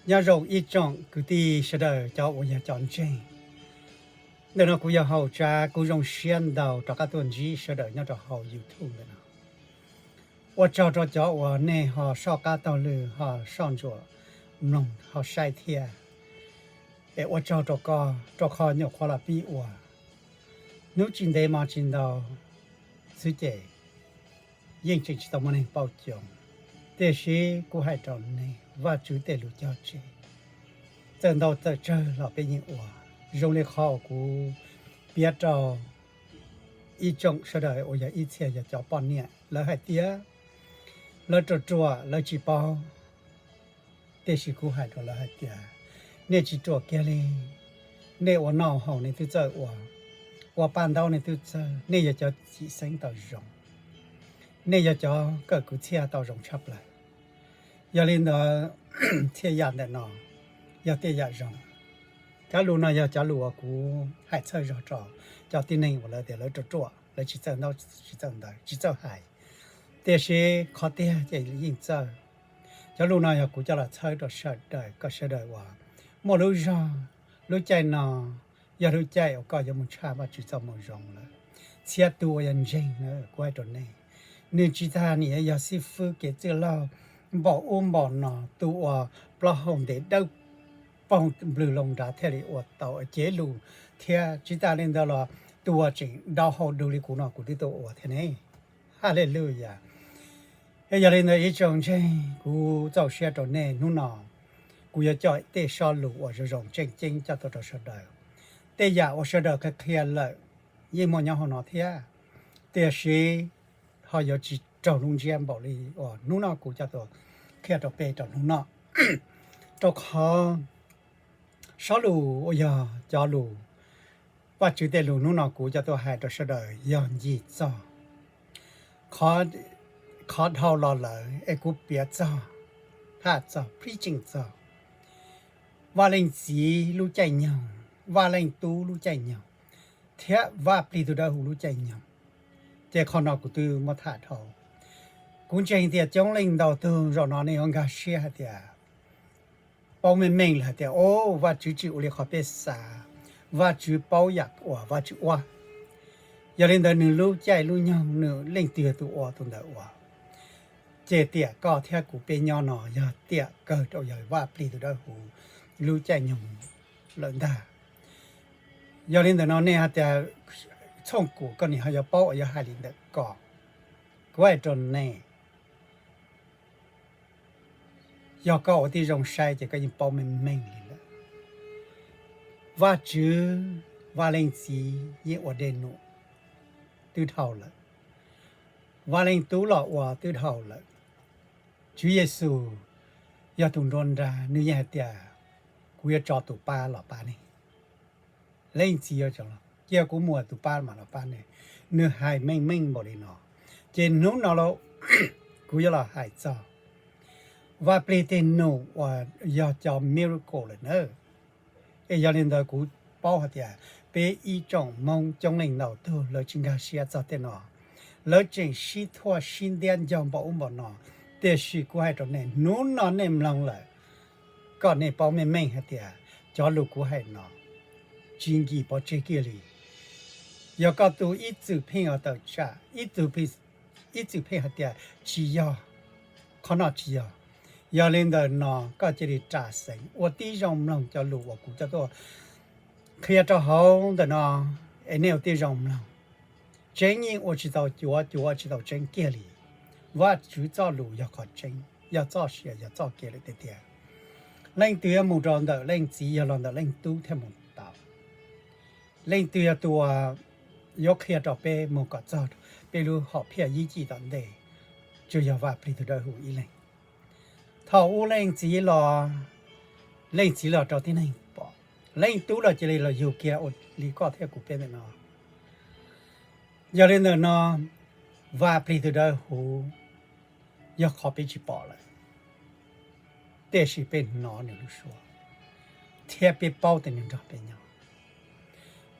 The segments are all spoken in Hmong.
Nyob zoo ib tsoom kwv tij sawv daws cov uas yog cov ntseeg. Ntawm no kuv yog Hauv Tsav, kuv zoo siab ntau rov qab tuaj ntsib sawv daws nyob rau hauv YouTube ntawm no. Ua tsaug rau cov uas nej ho soj qab taug lw, ho soj ntsuam mloog ho saib thiab. Es ua tsaug rau koj, rau qhov nyuam qhuav los pib ua, hnub tsis ntev hmo tsis ntau xwb ces yeej tseem tsis tau muaj neeg paub coob. Tiam sis kuv hais rau nej, Vajtswv tej lus cog tseg, txawm ntau txawm tsawg los peb yeej ua. Zoo li qhov uas kuv piav rau ib tsoom sawv daws uas yog ib txhia yog cov poj niam, lawv hais tias lawv ruam ruam lawv tsis paub. Tiam sis kuv hais rau lawv hais tias, nej tsis ruam kiag li. Nej ua noj haus nej twb txawj ua, ua paj ntaub nej twb txawj, nej yog cov cim xeeb tau zoo, nej yog cov kawm kwv txhiaj tau zoo tshaj plaws. Yog li ntawd, txhia yam ntawm no yog tej yam zoo. Cov lus no yog cov lus uas kuv hais txhawb zog rau cov tib neeg uas lawv tias lawv ruam ruam, lawv tsis txawj ntaub tsis txawj ntawv tsis txawj hais. Tiam sis qhov tiag ces yeej txawj. Cov lus no yog kuv coj los txhawb rau sawv daws kom sawv daws uas muaj lub zog, lub caij no yog lub caij uas koj yuav mus tshaj Vajtswv txoj moo zoo lawm. Txhia tus uas yog ntseeg na, kuv hais rau nej, nws tsis tas nws yuav yog xib fwb kev txwj laug npaum ub npaum no, tus uas plaub hau ntev dawb paug nplws loo nrad thiaj li ua tau cev lus, thiab tsis tas li ntawd los tus uas tseem dau hau dug li kuv no kuv twb tuaj ua thiab ne. Haleluyas. Es yog li ntawd ib tsoom ntseeg, kuv txaus siab rau nej hnub no, kuv yuav coj tej sob lus uas zoo zoo tseem ceeb coj tuaj rau sawv daws. Tej yam uas sawv daws qhia qhia lawm yeej muaj nyob hauv no thiab, tiam sis ho yuav tsis raug lub ntsiab npaum li uas hnub no kuv coj tuaj qhia rau peb rau hnub no. Rau qhov sob lus uas yog cov lus, Vajtswv tej lus hnub no kuv coj tuaj hais rau sawv daws yog ncig txog qhov dhau los lawm es kuv piav txog, tham txog, preaching txog Vaj Leej Txiv lub caij nyoog, Vaj Leej Tub lub caij nyoog, thiab Vaj Plig tus Dawb Huv lub caij nyoog. Ces qhov no kuv twb muab tham dhau. Kuv ntseeg tias coob leej ntau tug zaum no nej yuav nkag siab hais tias, paub meej meej lawm hais tias, o, Vajtswv tsis ua li qhov peb xav, Vajtswv paub yam uas Vajtswv ua. Yog li ntawd nws lub caij lub nyoog nws leej twg yog tus ua tus ntawd ua. Ces tiam koj thiab kuv peb nyob no yog tiam kawg rau yog Vaj Plig tus Dawb Huv lub caij nyoog lawm ntag. Yog li ntawd no nej hais tias, Txhooj Kuv, koj nim ho yuav paub uas yuav hais li ntawm ko. Kuv hais rau nej, yog koj ua tib zoo saib ces koj yeej paub meej meej li lawm. Vajtswv, Vaj Leej Txiv yeej ua dej num twb dhau lawm. Vaj Leej Tub los ua twb dhau lawm. Tswv Yexus yog tus nruab nrab, nws yeej hais tias, kuv yuav tso tus pab los pab nej. Leej Txiv yuav tso, cia kuv mus tus pab mam los pab nej. Nws hais meej meej npaum li no. Ces hnub no los kuv yuav los hais txog Vaj Plig tej num uas yog cov miracle lawm na. Es yog li ntawd kuv paub hais tias peb ib tsoom Hmoob coob leej ntau tug lawv tsis nkag siab txog tej no. Lawv tseem sib thuaj sib ntiab ncog npaum ub npaum no. Tiam sis kuv hais rau nej, hnub no nej mloog lawm, kom nej paub meej meej hais tias cov lus kuv hais no tsis nkim pov tseg kiag li. Yog koj tus ib txwm pheej tawm tsam, ib txwm pheej hais tias tsis yog, qhov no tsis yog. Yog li ntawd no koj cia li ras xeev ua tib zoo mloog cov lus uas kuv coj tuaj qhia rau hauv ntawm no, es nej ua tib zoo mloog. Tseeb yeej ua tsis tau cuav, cuav ua tsis tau tseeb kiag li. Vajtswv txoj lus yog qhov tseeb, yog txoj sia, yog txoj kev lawm tiag tiag. Leej twg yuav mus rau ntawm Leej Txiv yog los ntawm Leej Tub thiaj mus tau. Leej twg yog tus yuav qhia rau peb mus kom txog peb lub hom phiaj ib cim tom ntej, tsuas yog Vaj Plig tus Dawb Huv ib leeg. Thaum ub Leej Txiv los, Leej Txiv los rau tib neeg pom, Leej Tub los cia li los yug kiag ua li koj thiab kuv peb ntawm no. Yog li ntawm no, Vaj Plig tus Dawb Huv yog qhov peb tsis pom lawm, tiam sis peb hnov nws lub suab thiab peb paub tias nws nrog peb nyob.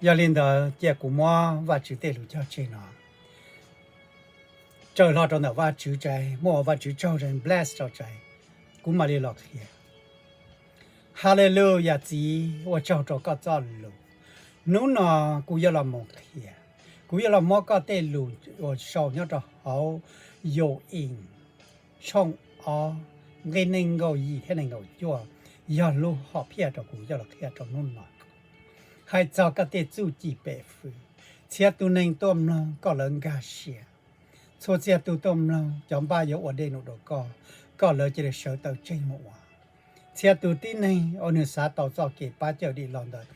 Yog li ntawd cia kuv muab Vajtswv tej lus cog tseg no tsaws hlo rau ntawm Vajtswv tsev, muab ua Vajtswv tsaug tsev, bless rau tsev, kuv mam li los qhia. Haleluya, Txiv, ua tsaug rau koj txoj lus. Hnub no kuv yuav los mus qhia, kuv yuav los muab koj tej lus uas sau nyob rau hauv Yauj Ees tshooj ob, nqe nees nkaum yim thiab nees nkaum cuaj, yog lub hom phiaj rau kuv coj los qhia rau hnub no. Hais txog koj tej txuj ci pem fwv, txhia tus neeg tuaj mloog kom lawv nkag siab. Txhua txhia tus tuaj mloog, cov npaj yuav ua dej num rau koj, kom lawv cia li sawv taw tseg mus ua. Txhia tus tib neeg uas nws xav tau txoj kev pab cawm dim los ntawm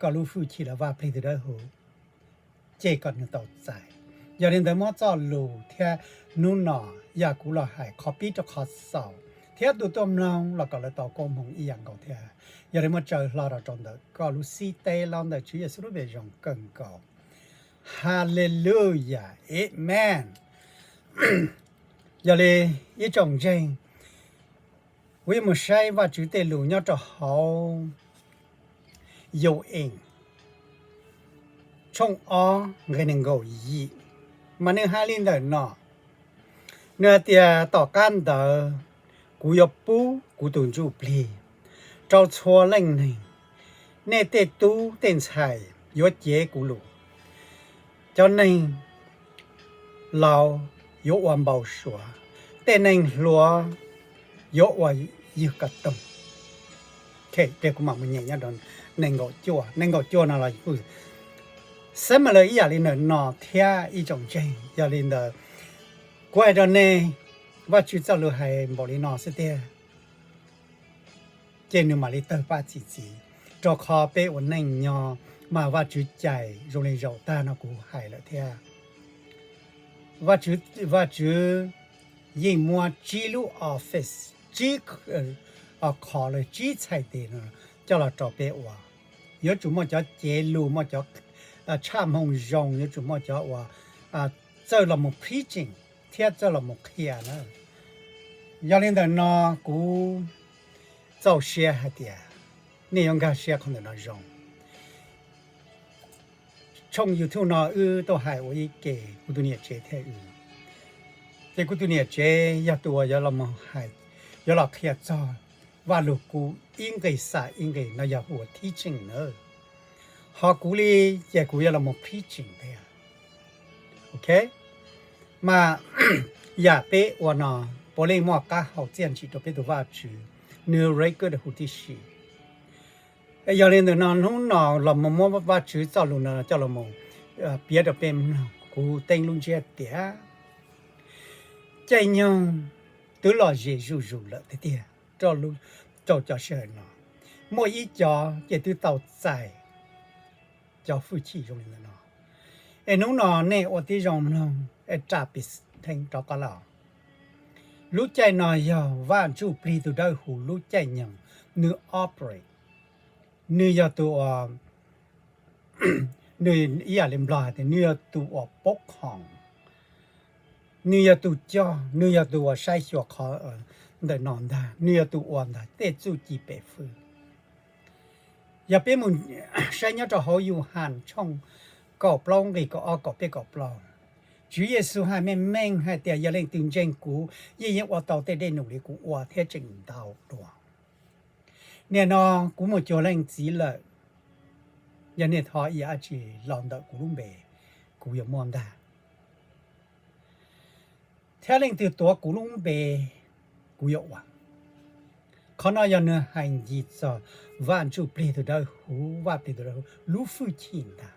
koj lub hwj chim los Vaj Plig tus Dawb Huv, ces kom nws tau txais. Yog li ntawd muab txoj lus thiab hnub no yog kuv los hais qhov pib rau qhov xaus, thiab tus tuaj mloog los kom lawv tau koob hmoov ib yam nkaus thiab. Yog li muab tsaws hlo rau rau ntawm koj lub xib teb los ntawm Tswv Yexus lub npe zoo kawg nkaus. Haleluya, amen. Yog li ib tsoom ntseeg, kuv yuav mus saib Vajtswv tej lus nyob rau hauv Yauj Ees tshooj ob nqe nees nkaum yim, mas nws hais li ntawm no. Nws hais tias tom qab ntawd kuv yuav pub kuv tus ntsuj plig rau txhua leej neeg. Nej tej tub tej ntxhais yuav cev kuv lus, cov neeg laus yuav ua npau suav, tej neeg hluas yuav ua ywg ko toog. Ces kuv mam mus nyeem nyob rau nees nkaum cuaj, nees nkaum cuaj no los kuj similar ib yam li ntawm no thiab ib tsoom ntseeg. Yog li ntawd, kuv hais rau nej, Vajtswv txoj lus hais npaum li no xwb tiag, ces nws mam li tawg paj txi txiv, rau qhov peb ua neej nyob mas Vajtswv cais zoo li zaum tag no kuv hais lawm thiab. Vajtswv, Vajtswv yeej muab tsib lub office, tsib qhov los tsib txhais tes no coj los rau peb ua. Yuav tsum muaj cov cev lus, muaj cov tshaj moo zoo, yuav tsum muaj cov uas txawj los mus preaching thiab txawj los mus qhia na. Yog li ntawm no kuv txaus siab hais tias nej yuav nkag siab qhov ntawm no zoo. Tshooj YouTube no wb tuaj hais ua ib ke, kuv tus niam tsev thiab wb. Ces kuv tus niam tsev yog tus uas yuav los qhia txog Vajluskub ib nqe xam ib nqe no yog hu ua teaching na. Ho kuv li, ces kuv yuav los mus preaching thiab. Ok, mas yam peb ua no puav leej muaj qab hau txiaj ntsim rau peb tus Vajtswv, nws record huv tib si. Yog li ntawm no hnub no los mus muab Vajtswv txoj lus no coj los mus piav rau peb mloog, kuv teeb lub ntsiab tias caij nyoog twb lom zem zuj zus lawm tiag tiag rau cov sij hawm no. Muaj ib co ces twb tau txais cov hwj chim zoo li ntawm no. Es hnub no nej ua tib zoo mloog es ram pis theej rov qab los. Lub caij no yog Vaj Ntsuj Plig tus Dawb Huv lub caij nyoog, nws operate, nws yog tus uas, nws ib yam li Nplog hais tias nws yog tus uas poob qhoom, nws yog tus coj, nws yog tus uas saib xyuas qhov ntawm no ntag, nws yog tus uas ntag tej txuj ci pem fwj. Yog peb mus saib nyob rau hauv Yauhas tshooj kaum plaub nqe kaum ob kaum peb kaum plaub, Tswv Yexus hais meej meej hais tias yog leej twg ntseeg kuv yeej yeej ua tau tej dej num li kuv ua thiab tseem ntau dua. Nim no kuv mus cuag leej txiv lawm, yog nej thov ib yam dab tsi los ntawm kuv lub npe, kuv yuav muaj ntag. Thiab leej twg tuav kuv lub npe, kuv yuav ua. Qhov no yog nws hais ncig txog Vaj Ntsuj Plig tus Dawb Huv, Vaj Plig tus Dawb Huv lub hwj chim ntag.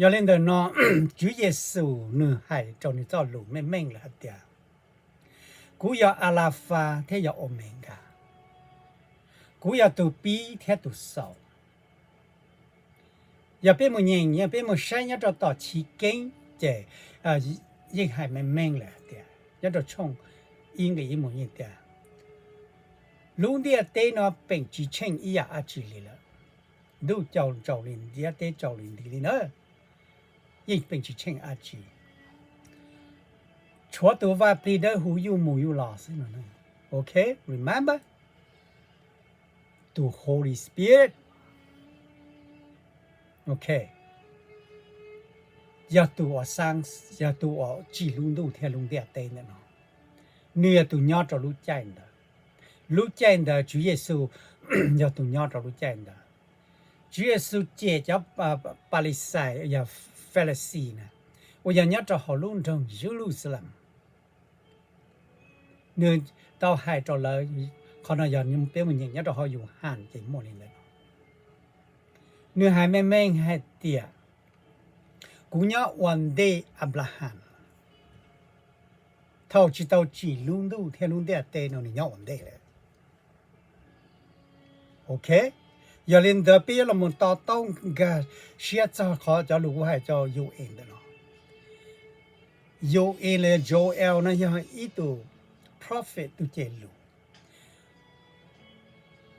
Yog li ntawm no, Tswv Yexus nws hais rau nws txoj lus meej meej lawm hais tias, kuv yog Alafas thiab yog Omekas, kuv yog tus pib thiab tus xaus. Yog peb mus nyeem, yog peb mus saib nyob rau tom chiv keeb ces yeej hais meej meej lawm hais tias, nyob rau tshooj ib nqe ib mus yeej tias, lub ntiaj teb no peem tsis tsheej ib yam dab tsi li lawm. Ntuj cau tsaus li, ntiaj teb tsaus li nti li na, yeej peem tsis tsheej dab tsi. Tshuav tus Vaj Plig Dawb Huv yuj mus yuj los xwb no. Ok, remember, tus Holy Spirit, ok, yog tus uas xaa, yog tus uas tsim lub ntuj thiab lub ntiaj teb ntawm no. Nws yog tus nyob rau lub caij ntawd. Lub caij ntawd Tswv Yexus yog tus nyob rau lub caij ntawd. Tswv Yexus cem cov Palixais yog Falixi na, uas yog nyob rau hauv lub nroog Yeluxalees. Nws tau hais rau lawv, qhov no yog peb mus nyeem nyob rau hauv Yauhas ces muaj li ntawd. Nws hais meej meej hais tias, kuv nyob ua ntej Anplahas, thaum tsis tau tsim lub ntuj thiab lub ntiaj teb no nws nyob ua ntej lawm. Ok, yog li ntawd peb yuav los mus to taub nkag siab txog qhov cov lus kuv hais rau Yus-ees ntawm no. Yus-ees los yog Joel no yog ib tus prophet, tus ceg lus,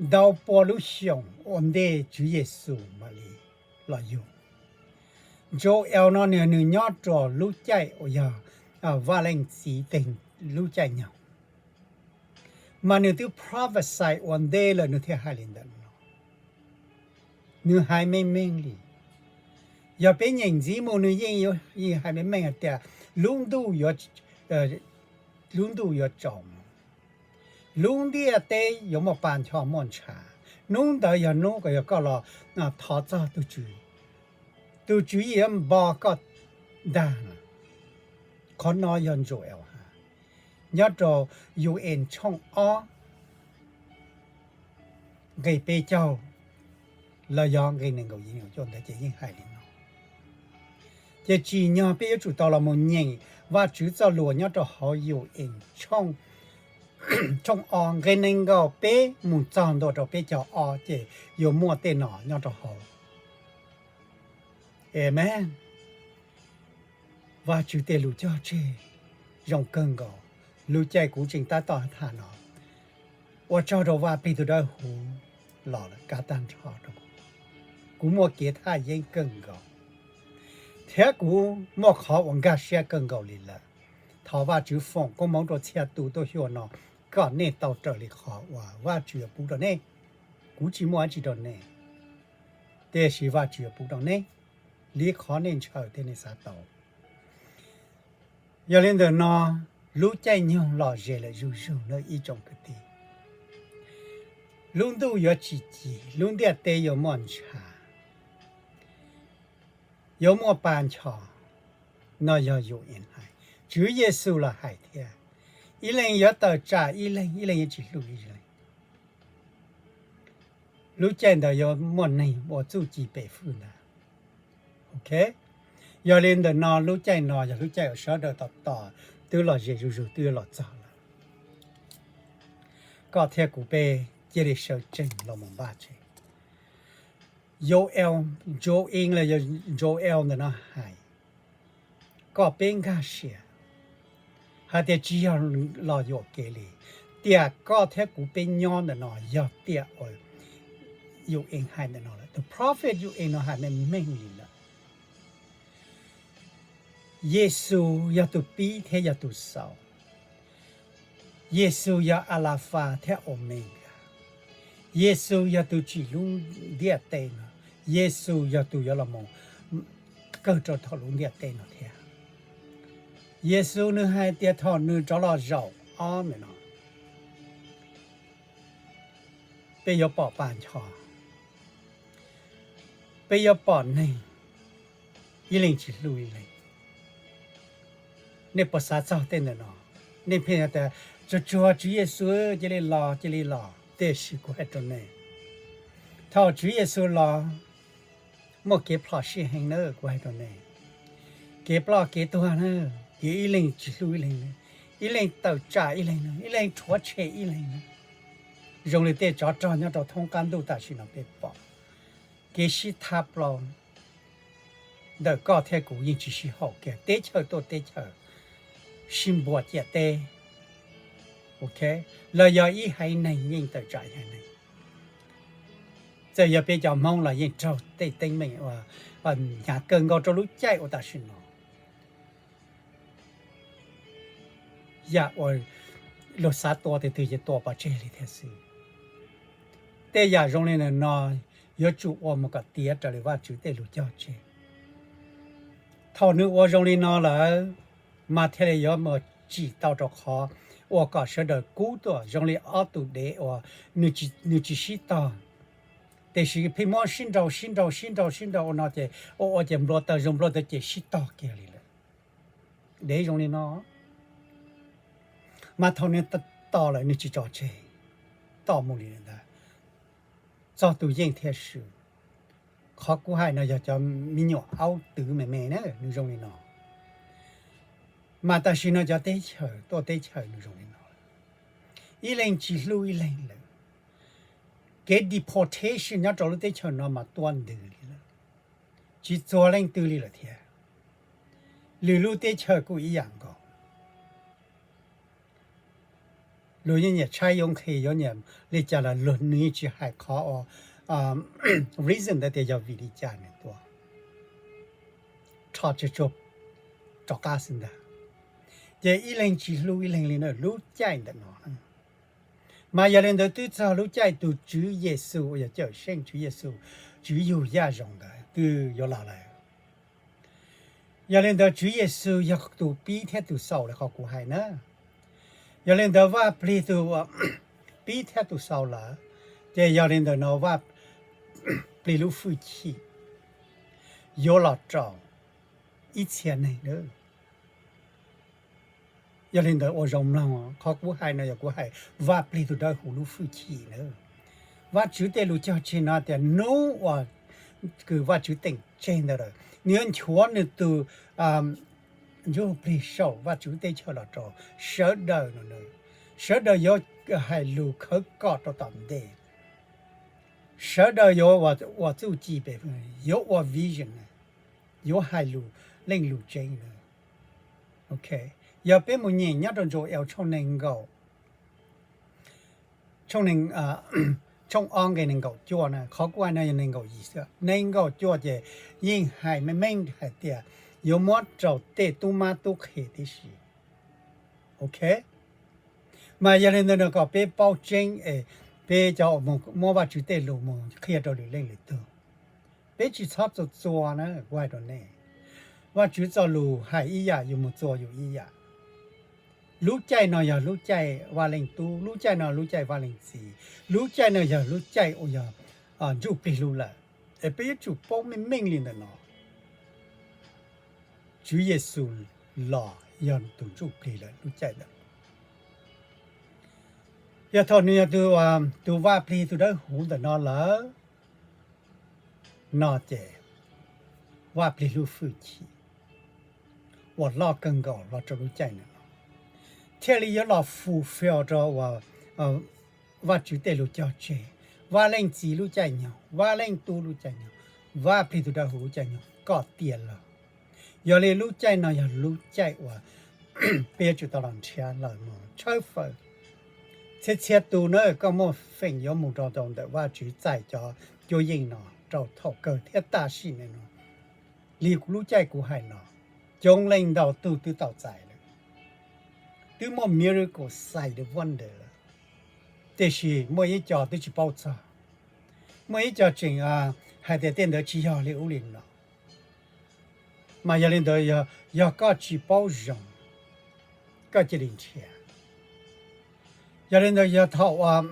ntau pua lub xyoos ua ntej Tswv Yexus mam li los yug. Joel no nws nyob rau lub caij uas yog Vaj Leej Txiv teg lub caij nyoog, mas nws twb prophesy ua ntej lawm nws thiaj hais li ntawm no. Nws hais meej meej li. Yog peb nyeem ntxiv mus nws yeej hais meej meej hais tias lub ntuj, lub ntuj yuav tsaus, lub ntiaj teb yuav muaj pa ncho muaj ntshav. Hnub ntawd yog hnub uas yog koj los thov txog tus Tswv, tus Tswv yuav npo koj ntag. Qhov no yog Joel hais, nyob rau Yus-ees tshooj ob nqe peb caug los yog nqe nees nkaum yim nees nkaum cuaj ntawd ces yeej hais li no. Ces tsim nyog peb yuav tsum tau los mus nyeem Vajtswv txoj lus nyob rau hauv Yus-ees tshooj ob nqe nees nkaum peb mus txog ntua rau peb caug ob ces yuav muaj tej no nyob rau hauv. Amees. Vajtswv tej lus cog tseg zoo kawg nkaus. Lub caij kuv tseem tab tom tham no, ua tsaug rau Vaj Plig tus Dawb Huv los lawm, kav tag nrho rau kuv, kuv muaj kev thaj yeeb kawg nkaus, thiab kuv muaj qhov uas nkag siab kawg nkaus li lawm. Thov Vajtswv foom koob hmoov rau txhia tus tuaj xyuas no, kom nej tau raws li qhov uas Vajtswv yuav pub rau nej. Kuv tsis muaj dab tsi rau nej, tiam sis Vajtswv yuav pub rau nej li qhov nej ntshaw thiab nej xav tau. Yog li ntawm no, lub caij nyoog lom zem lawm zuj zus nawb ib tsoom kwv tij. Lub ntuj yuav tsis ci, lub ntiaj teb yuav muaj ntshav, yuav muaj pa ncho. No yog Yus-ees hais, Tswv Yexus los hais thiab. Ib leeg yuav tawm tsam ib leeg, ib leeg yuav tsis hlub ib leeg. Lub caij ntawd yuav muaj neeg ua txuj ci pem hwj ntag. Ok, yog li ntawm no lub caij no yog lub caij uas sawv daws tos tos twb lom zem zuj zus twb yuav los txog lawm. Koj thiab kuv peb cia li sawv tsees los mus npaj tseg. Yau-el, Joel los yog Joel ntawm no hais kom peb nkag siab hais tias tsis yog los yuam kev li. Tiam koj thiab kuv peb nyob ntawm no yog tiam uas Yus-ees hais ntawm no lawm, tus prophet Yus-ees no hais meej meej li lawm. Yexus yog tus pib thiab yog tus xaus. Yexus yog Alafas thiab Omekas. Yexus yog tus tsim lub ntiaj teb no. Yexus yog tus yuav los mus kawg rau thaum lub ntiaj teb no thiab. Yexus nws hais tias thaum nws rov los zaum ob ntawm no, peb yuav pom pa ncho, peb yuav pom neeg ib leeg tsis hlub ib leeg. Nej puas xav txog tej ntawm no? Nej pheej tias tsuag tsuag Tswv Yexus cia li los cia li los, tiam sis kuv hais rau nej, thaum Tswv Yexus los, muaj kev plhom sij heev na, kuv hais rau nej. Kev ploj kev tuag na, kev ib leeg tsis hlub ib leeg, ib leeg tawm tsam ib leeg, ib leeg rhuav tshem ib leeg. Zoo li tej tsov rog nyob rau thoob qab ntuj tam sim no peb pom kev sib thab plaub ntawm koj thiab kuv yeej tsis sib haum kiag, teb chaws tuaj teb chaws, sib npuab ciam teb. Ok, los yog ib haiv neeg yeej tawm tsam ib haiv neeg. Txawm yog peb cov Hmoob los yeej raug tej teeb meem uas hnyav kawg nkaus rau lub caij uas tam sim no. Yam uas luag xav tua tus twg ces tua pov tseg li thiab xwb. Tej yam zoo li ntawm no yuav tsum ua mus kom tiav raws li Vajtswv tej lus cog tseg. Thaum nws ua zoo li no lawm, mas thiaj li yuav mus tsim tau rau qhov ua kom sawv daws kub tuaj zoo li ob tug dev uas nws tsis sib tog, tiam sis pheej muab sib nraus sib nraus sib nraus sib nraus ua no ces ua ua ces nplua taws zoo nplua taws ces sib tog kiag li lawm. Dev zoo li no, mas thaum nws tos lawm nws tsis tso tseg, toj mus li ntawd, txog tus yeej thiaj swm. Qhov kuv hais no yog cov me nyuam aub twv me me na, nws zoo li no. Mas tam sim no cov teb chaws tuaj teb chaws nws zoo li no, ib leeg tsis hlub ib leeg lawm. Kev deportation nyob rau lub teb chaws no mas tuaj ntws li lawm, tsis txuag leej twg li lawm thiab. Lwm lub teb chaws kuj ib yam nkaus. Luag yeej nyiam tshaib yuav nqhis yuav nyiam li cas los luag nws yeej tsis hais qhov reason ntawd tias yog vim li cas nws tuaj, rho tseg tsuag rov qab xwb ntag. Ces ib leeg tsis hlub ib leeg li na lub caij ntawm no. Mas yog li ntawd twb txog lub caij tus Tswv Yexus uas yog Cawmseej Tswv Yexus, Tswv yug Yaj Zoov ntawd twb yuav los lawm. Yog li ntawd Tswv Yexus yog tus pib thiab tus xaus lawm qhov kuv hais na. Yog li ntawd Vaj Plig tus pib thiab tus xaus lawm, ces yog li ntawd no Vaj Plig lub hwj chim yuav los rau ib txhia neeg na. Yog li ntawd ua zoo mloog qhov kuv hais no yog kuv hais Vaj Plig tus Dawb Huv lub hwj chim na. Vajtswv tej lus cog tseg no tias hnub uas kws Vajtswv teem tseg ntawd lawm nws yuav nchuav nws tus Ntsuj Plig saum Vajtswv teb chaws los rau sawv daws no, sawv daws yuav hais lus khawv koj rau tom ntej. Sawv daws yuav ua txuj ci pem, yuav ua vision, yuav hais lus, leej lus tseeb na. Ok, yog peb mus nyeem nyob rau ntsuas tshooj nees nkaum, tshooj ob nqe nees nkaum cuaj na, qhov kuv hais no yog nees nkaum yim xwb, nees nkaum cuaj ces yeej hais meej meej hais tias yuav muab rau tej tub mab tub qhe tib si. Ok, mas yog li ntawd no kom peb paub tseeb es peb cov uas muab Vajtswv tej lus mus qhia rau lwm leej lwm tug, peb tsis txhob txua txua na, kuv hais rau nej. Vajtswv txoj lus hais ib yam yus mus txua yus ib yam. Lub caij no yog lub caij Vaj Leej Tub, lub caij no lub caij Vaj Leej Txiv, lub caij no yog lub caij uas yog Ntsuj Plig lub lawm. Es peb yuav tsum paub meej meej li ntawm no, Tswv Yexus los yog tus Ntsuj Plig lawm lub caij ntawd. Yog thaum nws yog tus Vaj Plig tus Dawb Huv ntawm no lawm no ces Vaj Plig lub hwj chim uas loj kawg nkaus los rau lub caij ntawm no thiaj li yuav los fulfill rau uas Vajtswv tej lus cog tseg, Vaj Leej Txiv lub caij nyoog, Vaj Leej Tub lub caij nyoog, Vaj Plig tus Dawb Huv lub caij nyoog kom tiav lawm. Yog li lub caij no yog lub caij uas peb yuav tsum tau los nrhiav los mus tshawb fawm. Txhia txhia tus na koj muaj feem yuav mus rau rau ntawm Vajtswv txais cov cuab yeej no rau thaum kawg thiab tam sim no. Li lub caij kuv hais no, coob leej ntau tug twb tau txais lawm, twb muaj miracle sign wonder lawm, tiam sis muaj ib co twb tsis paub txog, muaj ib co tseem hais tias tej ntawd tsis yog li ub li no. Mas yog li ntawd, yog koj tsis paub zoo, koj cia li nrhiav. Yog li ntawd yog thaum uas,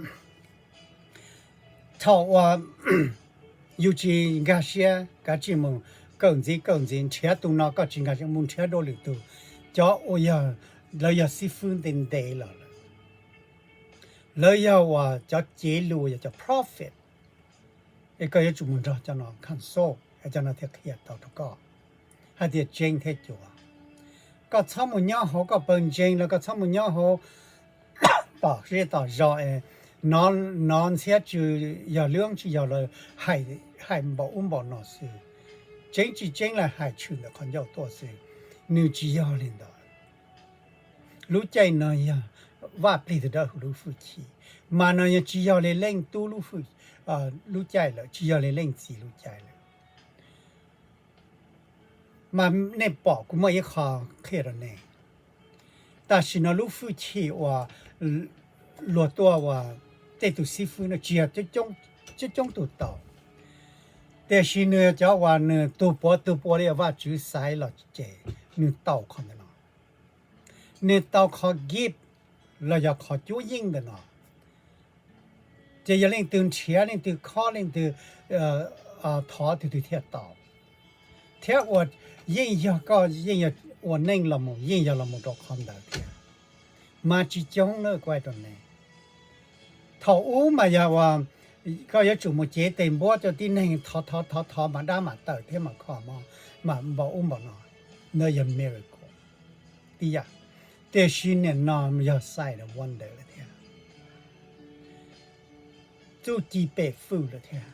thaum uas yus tsis nkag siab, kav tsij mus kawm ntxiv kawm ntxiv, nrhiav tus no koj tsis nkag siab mus nrhiav dua lwm tus, cov uas yog, lawv yog xib fwb ntev ntev los lawm, lawv yog uas cov cev lus, yog cov prophet, es koj yuav tsum mus nrog cov no consult, cov no thiaj qhia tau rau koj hais tias tseeb thiab cuav. Koj txhob mus nyob hauv koj pawg ntseeg los koj txhob mus nyob hauv tom zej tom zos es nov ntxhiab tsw, yog lwj tsis yog los hais npaum ub npaum no xwb, tseeb tsis tseeb los hais tshwm ntawm qhov ncauj tuaj xwb. Nws tsis yog li ntawd. Lub caij no yog Vaj Plig tus Dawb Huv lub hwj chim, mas no yog tsis yog li Leej Tub lub caij lawm, tsis yog li Leej Txiv lub caij lawm. Mas nej pom kuv muaj ib qho qhia rau nej, tam sim no lub hwj chim uas luag tuaj ua tej tus xib fwb no tsis yog coob coob tus tau, tiam sis nws cov uas nws tus puav tus puav li Vajtswv xaiv los ces nws tau qhov ntawm no. Nws tau qhov gift, los yog qhov cuab yeej ntawm no. Ces yog leej twg nrhiav, leej twg khob, leej twg thov, tus twg thiaj tau. Thiab ua, yeej yog koj yeej yog ua neej los mus, yeej yog los mus rau qhov ntawd thiab. Mas tsis coob na kuv hais rau nej. Thaum ub mas yog uas koj yuav tsum mus cev tes npuab rau tib neeg thov thov thov thov mas dab mam tawm thiab mam kho mas npaum ub npaum no, ntawd yog miracle tib yam. Tiam sis nim no yog sign and wonder lawm thiab, txuj ci pem fwj lawm thiab,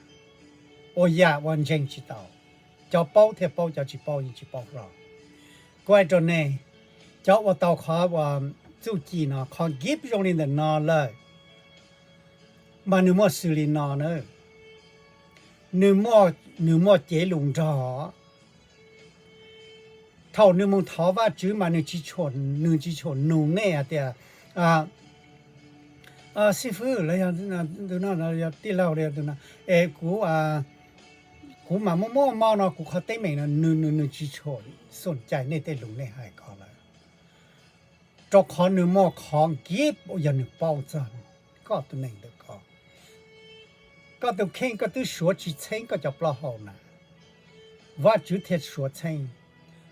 ua yam uas ntseeg tsis tau. Cov paub thiaj paub, cov tsis paub yeej tsis paub hlo. Kuv hais rau nej, cov ua tau qhov uas txuj ci no, qhov gift zoo li ntawm no lawm, mas nws muaj xws li no na, nws muaj, nws muaj cev lus nrog. Thaum nws mus thov Vajtswv mas nws tsis tshua, nws tsis tshua nug nej hais tias, xib fwb los yog tus no, yog tij laug los yog tus no, es kuv, kuv mas muaj muaj mob no, kuv qhov teeb meem no, nws, nws tsis tshua xom cai nej tej lus nej hais ko lawm, rau qhov nws muaj qhov gift uas yog nws paub txog koj tus neeg ntawm ko. Koj tus kheej koj twb suav tsis txheeb koj cov plaub hau na, Vajtswv thiaj suav txheeb.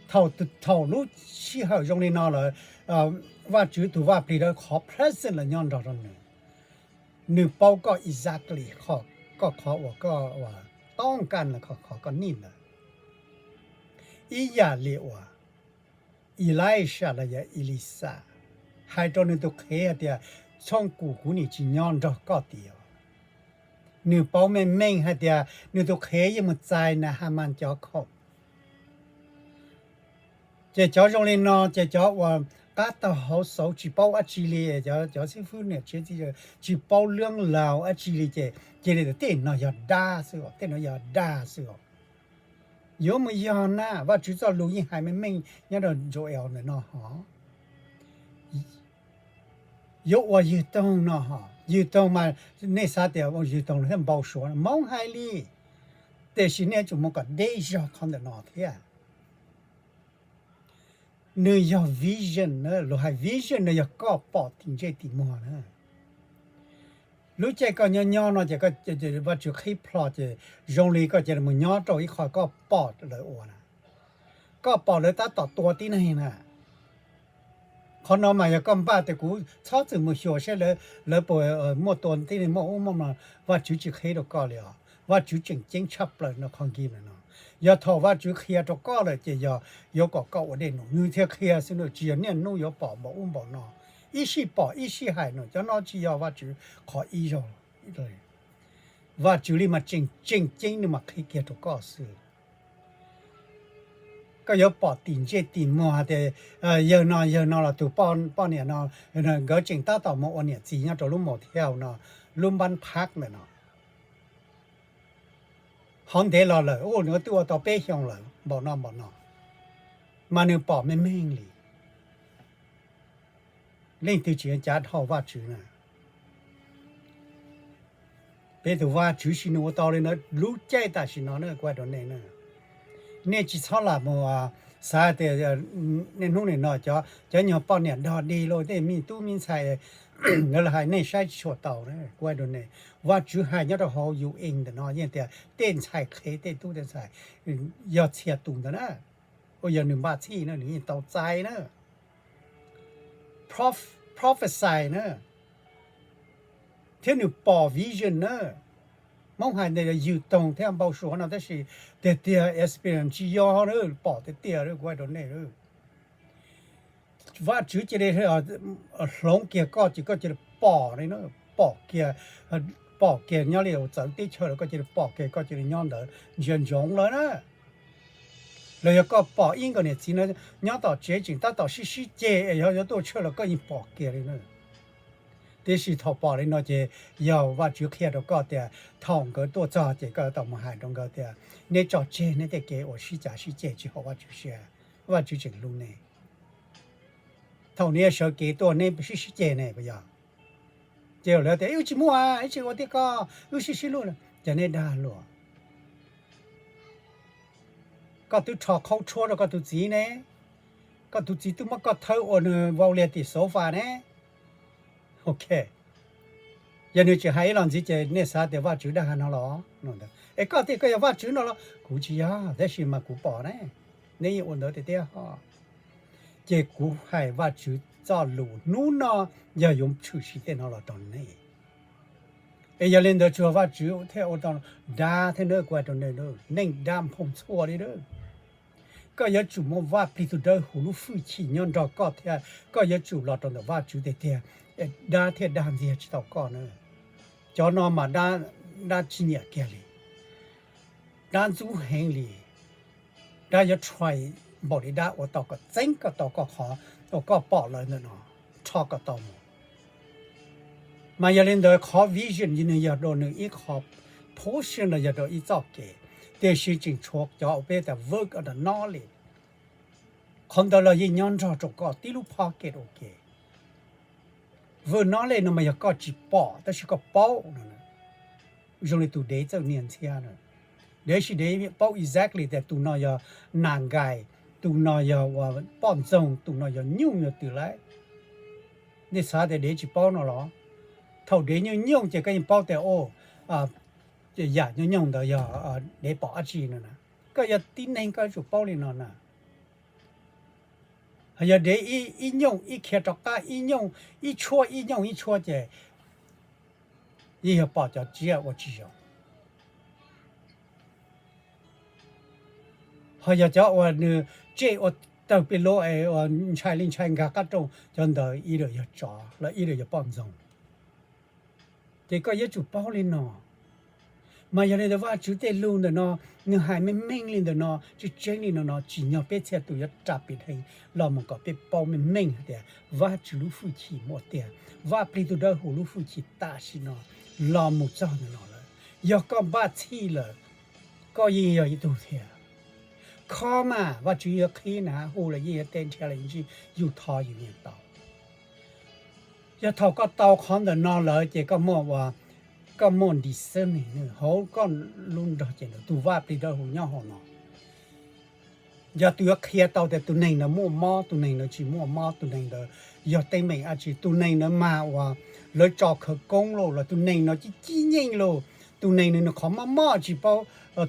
Thaum, thaum lub sij hawm zoo li no lawm, Vajtswv tus vaj plig rau qhov present los nyob nrog rau nws. Nws paub koj exactly koj qhov uas koj ua toob kaj los qhov koj nij ntawd. Ib yam li uas Elisha los yog Elisa hais rau nws tus qhev hais tias, txhooj kum kuv nim tsis nyob nrog koj tias. Nws paub meej meej hais tias nws tus qhev yeej mus txais Nahas cov khoom. Ces cov zoo li no ces cov uas qab tau hauv xauv tsis paub dab tsi li, cov xib fwb niam tsev txiv tsis paub lwb laus dab tsi li ces cia li tias tej no yog dab xwb os, tej no yog dag xwb os. Yuav mus yog na, Vajtswv txoj lus yeej hais meej meej nyob rau Joel ntawm no hos. Yuav ua ywg toog no hos, ywg toog mas nej xav tias ua ywg toog los thiaj npau suav, Hmoob hais li. Tiam sis nej yuav tsum mus kom deb zog qhov ntawm no thiab. Nws yog vision na, luag hais vision no yog koj pom tim ntsej tim muag na. Lub caij koj nyob nyob no ces Vajtswv qhib plho ces zoo li koj cia li mus nyob rau ib qho koj pom lawv ua na. Koj pom lawv tab tom tua tib neeg na. Qhov no mas yog koj npaj tias kuv txhob txwm mus xyuas saib lawv puas muaj tua tib neeg muaj ub muaj no, Vajtswv tsis qhib rau koj li os. Vajtswv tseem ceeb tshaj plaws no qhov nkig ntawm no. Yog thaum Vajtswv qhia rau koj lawm ces yog yuav kom koj ua dej num nws thiaj qhia xwb, tsis yog niaj hnub yuav pom npaum ub npaum no. Ib sij pom ib sij hais no, cov no tsis yog Vajtswv qhov ib zaug. Vajtswv li mas tseem tseem ceeb nws mam qhib kiag rau koj xwb. Koj yuav pom tim ntsej tim muag hais tias yawg no yawg no los tus poj niam no, nkawd tseem tab tom mus ua niam txiv nyob rau lub motel no, lub npab phab ntawm no. Hov ntev los lawm, ua nws twb ua tau peb xyoos lawm npaum no npaum no, mas nws pom meej meej li. Leej twg tsis cav dhau Vajtswv na? Peb tus Vajtswv sim nws ua tau li ntawd lub caij tam sim no na, kuv hais rau nej na. Nej tsis txhob lam mus xav tias niaj hnub nim no cov nyuag poj niam dog dig los tej me tub me ntxhais, lawv hais nej saib tsis tshua tau na, kuv hais rau nej. Vajtswv hais nyob rau hauv UN ntawm no yeej tias tej ntxhais qhev tej tub tej ntxhais yog txhia tus ntawd na, uas yog nws npaj txhij na nws yeej tau txais na. Prophesy na, thiab nws pom vision na. Hmoob hais ntawd yog yws toog thiab npau suav no tab sis tiag tiag experience tsis yog na, pom tiag tiag kuv hais rau nej. Vajtswv cia li hloov kiag koj ces koj cia li pom li na, pom kiag, pom kiag nyob li txawv teb chaws lawm koj cia li pom kiag koj cia li nyob ntawd ntsia ntsoov lawm na. Los yog koj pom ib nkawd niam txiv no nyob tom tsev tseem tab tom sib sib ceg es yog yuav tuaj tshaj los koj yeej pom kiag li na. Tiam sis thaum pom li no ces yog Vajtswv qhia rau koj tias thaum nkawd tuaj txog ces koj tau mus hais rau nkawd tias neb tso tseg neb tej kev uas sib cav sib ceg tsis haum Vajtswv siab, Vajtswv tseem hlub neb. Thaum neb sawv kev tuaj neb sib sib ceg ne puas yog? Ces lawv tias wb tsis muaj, wb tsis ua tiag koj, wb sib sib hlub, ces neb dag luag. Koj twb rho qhaub tshuab rau koj tus txiv ne, koj tus txiv twb muab koj thawb ua nws vau liag tim sofa ne. Ok, yog nws tsis hais ib los ntxiv ces nej xav tias Vajtswv dag no los? Es koj tias koj yog Vajtswv no los? Kuv tsis yog, tab sis mas kuv pom ne, nej yeej ua ntawd tiag tiag ho. Ces kuv hais Vajtswv txoj lus hnub no yog yuav tshwm sim tej no los rau nej. Es yog li ntawd tsuas Vajtswv thiaj ua tau dab thiab na, kuv hais rau nej, neej dab nphoo txhua li na. Koj yuav tsum muaj Vaj Plig tus Dawb Huv lub hwj chim nyob nrog koj thiab koj yuav tsum los rau ntawm Vajtswv tiag tiag, dab thiaj dag ntxiag tsis tau koj na. Cov no mas dab tsis nyiam kiag li, dab ntxub heev li. Dab yuav try npaum li dab ua tau kom txeeb koj tau koj qhov uas koj pom lawm ntawm no, rho kom tau mus. Mas yog li ntawd qhov vision nws yog rau nws ib qho portion los yog rau ib txoj kev, tiam sis tseem tshuav cov uas peb tias work of the knowledge. Qhov ntawd los yeej nyob nrog rau koj tib lub pocket ua ke. Work knowledge no mas yog koj tsis pom tab sis koj paub no, zoo li tus dev txawj nias ntxhiab na. Dev sis dev paub exactly tias tus no yog nas nkais, tus no yog uas poj ntxoog, tus no yog nyuj yog twm lauj. Nej xav tias dev tsis paub no los? Thaum dev nyooj nyoog ces koj yeej paub tias, o, yam nyooj nyoog ntawd yog dev pom dab tsi no na. Koj yog tib neeg koj yuav tsum paub li no na. Yog dev ib nyooj ib khiav rov qab, ib nyooj ib tshuab, ib nyooj ib tshuab ces yeej yog pom cov tsiaj ua tsis zoo. Ho yog cov uas nws tsej ua tawg pes lug es uas ntshai li ntshai nkag qab rooj, cov ntawd ib yam yog tsov los ib yam yog poj ntxoog. Ces koj yuav tsum paub li no. Mas yog li ntawd Vajtswv tej lus ntawm no, nws hais meej meej li ntawm no, tseeb tseeb li no no, tsim nyog peb txhia tus yuav ras pim dheev los mus kom peb paub meej meej hais tias Vajtswv lub hwj chim muaj tiag, Vaj Plig tus Dawb Huv lub hwj chim tam sim no los mus txog ntawm no lawm. Yog koj npaj txhij lawm, koj yeej yog ib tug thiab. Kho mas Vajtswv yuav qhib na, hu los yeej yuav teb, nrhiav los yeej ntsib, yus thov yus yeej tau. Yog thaum koj tau qhov ntawm no lawm ces koj muaj, koj muaj discernment hauv koj lub nrog cev ntawd, tus Vaj Plig Dawb Huv nyob hauv no. Yog tus yuav qhia tau tias tus neeg ntawd muaj mob, tus neeg ntawd tsis muaj mob, tus neeg ntawd yog teeb meem dab tsi, tus neeg ntawd mas uas lawv tso khawv koob lauj, los tus neeg no cib cib nyeej lauj, tus neeg nws nws qhov mob mob tsis paub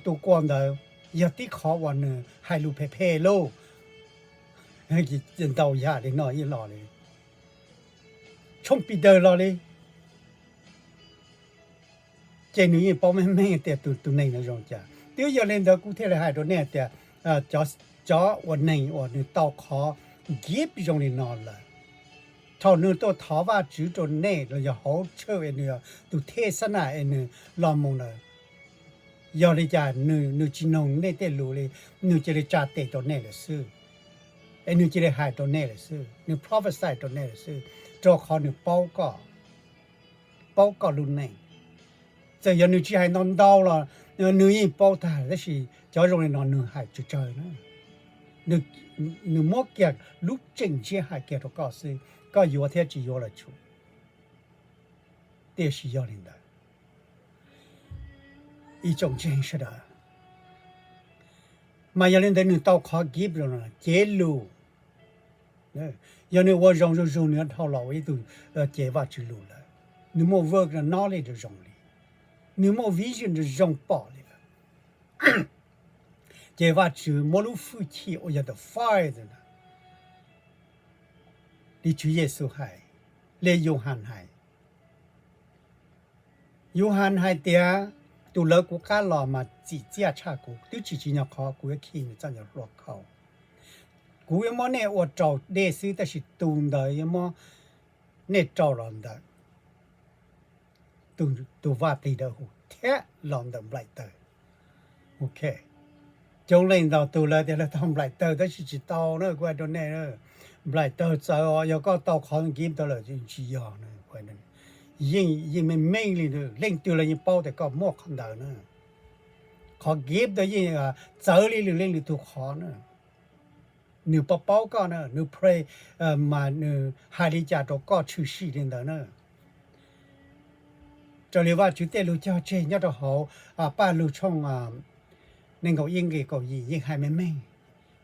tu kua ntawd, yog tib qhov uas nws hais lus phem phem lauj, ntau yam li no yeej los li, tshooj Peter los li. Ces nws yeej paub meej meej tias tus neeg no zoo cas. Twb yog li ntawd kuv thiaj li hais rau nej tias cov uas neeg uas nws tau qhov gift zoo li no lawm, thaum nws tuaj thov Vajtswv rau nej los yog hauv church es nws yog tus thej xab nam es nws los mus ntawd, yog li cas nws tsis noog nej tej lus li, nws cia li tsa tes rau nej lawm xwb, es nws cia li hais rau nej lawm xwb, nws prophesy rau nej lawm xwb, rau qhov nws paub koj, paub koj lub neej. Txawm yog nws tsis hais ntau ntau los nws yeej paub tag, tab sis cov zoo li no nws hais tsawg tsawg na, nws muab kiag lub tseem ntsiab hais kiag rau koj xwb, koj yuav thiab tsis yuav los tsum. Tiam sis yog li ntawd, ib tsoom ntseeg sawv daws, mas yog li ntawd nws tau qhov gift zoo no, cev lus. Yog nws ua zoo zuj zus nws yuav dhau los ua ib tug cev Vajtswv lus lawm. Nws muaj work knowledge zoo li, nws muaj vision zoo pom li lawm. Ces Vajtswv muab lub hwj chim uas yog the fire ntawd, li Tswv Yexus hais, li Yauhas hais, Yauhas hais tias, tus lawv kuv qab los mas txim txiaj tshaj kuv, twb tsis tsim nyog qhov kuv yuav khi nws txoj nyuag hlua khau. Kuv yuav muab nej ua rau dej xwb, tab sis tus ntawd yuav muab nej rau los ntawm tus Vaj Plig Dawb Huv thiab los ntawm nplaim tawg. Ok, coob leej ntau tus lawv tias lawv tau nplaim tawg tab sis tsis tau na, kuv hais rau nej, nplaim tawg txawv os, yog koj tau qhov gift ntawd lawm tsis yog na. Yeej, yeej meej meej li, leej twg los yeej paub tias koj muaj qhov ntawd na. Qhov gift ntawd yeej txawv li lwm leej lwm tus qhov na. Nws paub paub koj na, nws pray mas nws hais li cas rau koj tshwm sim li ntawd na. Raws li Vajtswv tej lus cog tseg nyob rau hauv Paj Lug tshooj nees nkaum ib nqe kaum yim yeej hais meej meej.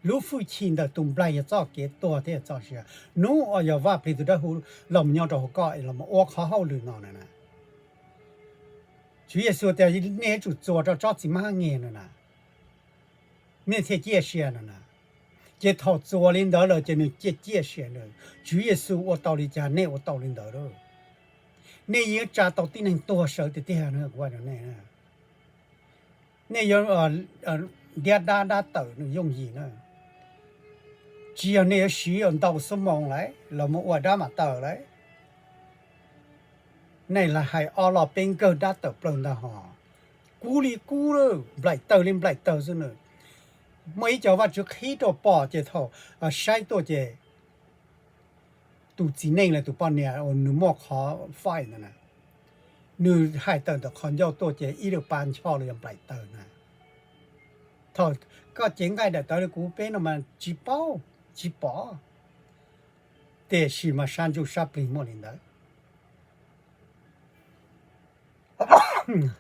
Lub hwj chim ntawm tus nplaig yog txoj kev tuag thiab yog txoj sia. Hnub uas yog Vaj Plig tus Dawb Huv los nyob rau hauv koj es los ua qhov hauj lwm no na, Tswv Yexus tias nej yuav tsum txuas rau tsob txiv mab nyeg no na, nej thiaj ciaj sia no na. Ces thaum txuas li ntawd lawm ces nws ciaj ciaj sia lawm. Tswv Yexus ua tau li cas nej ua tau li ntawd lawm. Nej yeej tsa tau tib neeg tuag sawv tiag tiag no kuv hais rau nej. Nej yuav ntiab dab dab tawm nws yooj yim na. Tsis yog nej yuav siv ntau xuab moos lawm los mus ua dab mam tawm lawm. Nej lam hais ob lo peb nkawg dab tawm plaws ntag hos. Kub li kub lawm, nplaim tawg li nplaim tawg xwb na. Muaj ib co Vajtswv qhib rau pom ces thaum saib tuaj ces tus txiv neej los tus poj niam uas nws muaj qhov faij ntawd na, nws hais tawm ntawm qhov ncauj tuaj ces ib lwm pa ncho los yog nplaim tawg na. Thaum koj cev nqaij daim tawv li kuv peb no mas tsis paub, tsis pom, tiam sis mas sab ntsuj sab plig muaj li ntawd.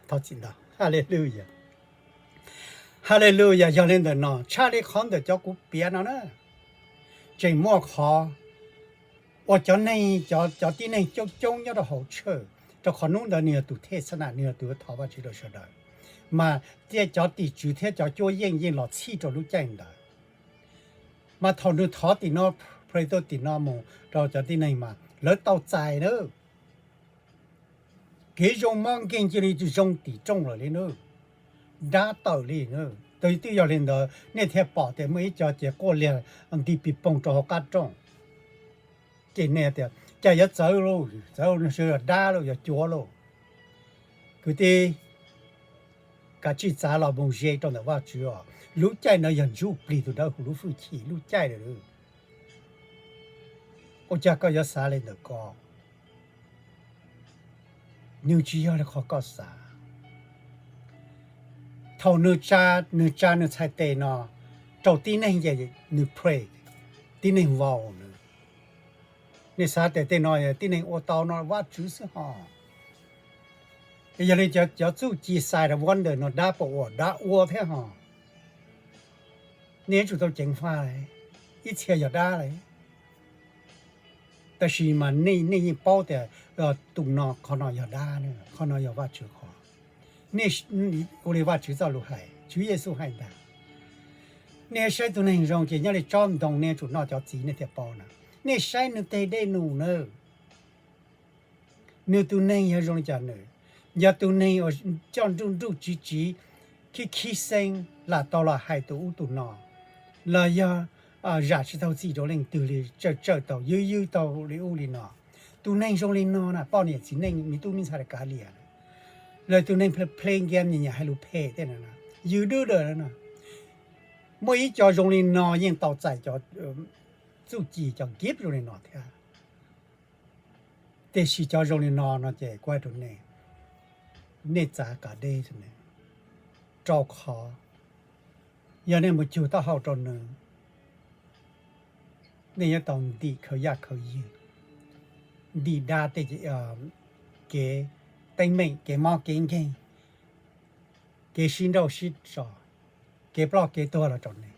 Thov txim ntau. Haleluya, haleluya. Yog li ntawm no tshaj li qhov ntawm cov kuv piav no na, tseem muaj qhov uas cov neeg, cov tib neeg coob coob nyob rau hauv tshawj, rau qhov hnub ntawd nws yog tus thej xab nam, nws yog tus thov Vajtswv rau sawv daws, mas thiaj cov tim tswv thiab cov cuab yeej yeej los txhij rau lub caij ntawd. Mas thaum nws thov tim no, pray tuaj tim no mus rau cov tib neeg mas lawv tau txais na. Kev zoo mob nkeeg cia li zoo tim rooj lawm li na, dab tawm li na. Tus twb yog li ntawd nej thiaj pom tias muaj ib co ces quaj liag nti pis poog rau hauv qab rooj. Ces nej tias cas yuav txawv lauj, txawv lauj, yog dab lauj, yog cuav lauj. Kwv tij, kav tsij txav los mus ze rau ntawm Vajtswv os. Lub caij no yog ntsuj plig tus dawb huv lub hwj chim lub caij lawm. Ua cas koj yuav xav li ntawm ko? Nws tsis yog li qhov koj xav. Thaum nws tsa, nws tsa nws txhais tes no rau tib neeg ces nws pray, tib neeg vau nws. Nej xav tias tej no tib neeg ua tau no Vajtswv xwb hos. Yog li cov txuj ci sign and wonder no dab puas ua? Dab ua thiab hos. Nej yuav tsum tau ceev faj, ib txhia yog dab lawm. Tab sis mas nej, nej yeej paub tias tus no, qhov no yog dab, qhov no yog Vajtswv qhov. Nej ua li Vajtswv txoj lus hais, Tswv Yexus hais ntag, nej saib tus neeg zoo ces nyob li tsob ntoo nej yuav tsum noj cov txiv nej thiaj paub na. Nej saib nws teg dej num na, nws tus neeg yog zoo li cas nws? Yog tus neeg uas coj nruj nruj tsiv tsiv, khib khib xeeb, lam tau los hais tus ub tus no, los yog zam tsis tau txim rau leej twg li, tsawm tsawm tau, ywg ywg tau li ub li no. Tus neeg zoo li no na, poj niam txiv neej me tub me ntxhais li kav liam, lawv tus neeg ple nkias nyiam nyiam hais lus phem tej no, ywg dwb dawm no. Muaj ib co zoo li no yeej tau txais cov txuj ci, cov gift zoo li no thiab. Tiam sis cov zoo li no no ces kuv hais rau nej, nej txav kav deb, rau qhov yog nej mus cug taub hau rau nws, nej yuav tau ntim khaws yaj khaws ywg, ntim dab tej kev teeb meem, kev mob kev nkeeg, kev sib nrauj sib tso, kev ploj kev tuag los rau nej.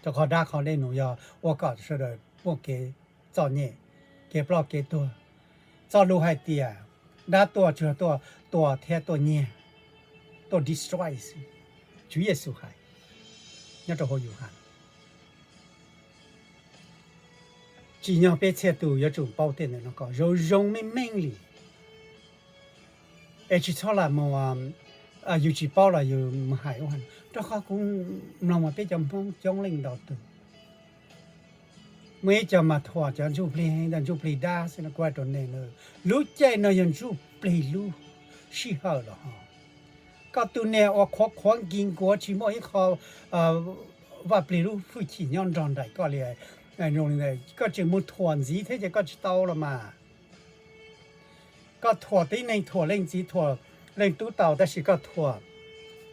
Rau qhov dab qhov dej num yog ua kom sawv daws muaj kev txom nyem, kev ploj kev tuag. Txoj lus hais tias dab tuaj tsuas tuaj tua thiab tuaj nyiag, tuaj destroy xwb. Tswv Yexus hais nyob rau hauv Yauhas. Tsim nyog peb txhia tus yuav tsum paub tej ntawm no kom zoo zoo meej meej li, es tsis txhob lam mus, yus tsis paub los yus mus hais ua, rau qhov kuv mloog mas peb cov Hmoob coob leej ntau tus, muaj ib co mas thuam cov ntsuj plig, ntsuj plig dab xwb no. Kuv hais rau nej, lub caij no yog ntsuj plig lub sij hawm los hos. Koj tus niam uas qhuav qhuav nkis nkuav tsis muaj ib qho Vaj Plig lub hwj chim nyob nrog nraim koj li, koj tseem mus thuam ntxiv thiab ces koj tsis tau los mas. Koj thuam tib neeg, thuam leej txiv, thuam leej tub tau, tab sis koj thuam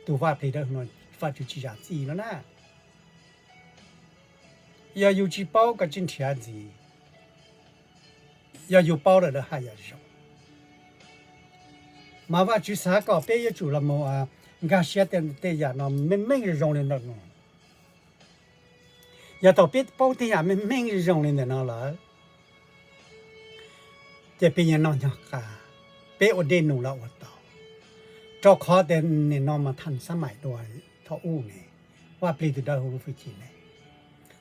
tus Vaj Plig Dawb Huv no, Vajtswv tsis zam txim no na. Yog yus tsis paub koj tsis nrhiav ntxiv, yog yus paub lawm lawv hais yam zoo. Mas Vajtswv xav kom peb yuav tsum los mus nkag siab tej yam no meej meej zoo li ntawm no. Yog thaum peb paub tej yam meej meej zoo li ntawm no lawm, ces peb nyob noj nyob qab, peb ua dej num los ua tau. Rau qhov tias nim no mas thaj xab maim dua thaum ub ne, Vaj Plig tus Dawb Huv lub hwj chim ne.